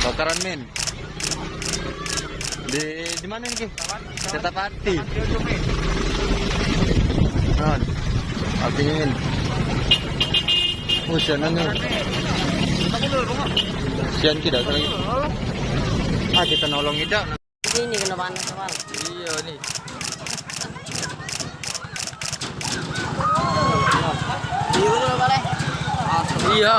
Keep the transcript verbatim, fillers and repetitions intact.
Bakaran, Min. Di, di mana ni, Ki? Kertapati. Nah, artinya, Min. Oh, sianan ni. Sian kita lagi. Ah, kita nolong ida. Ini kena panas, Bang. Iya ni. Iya.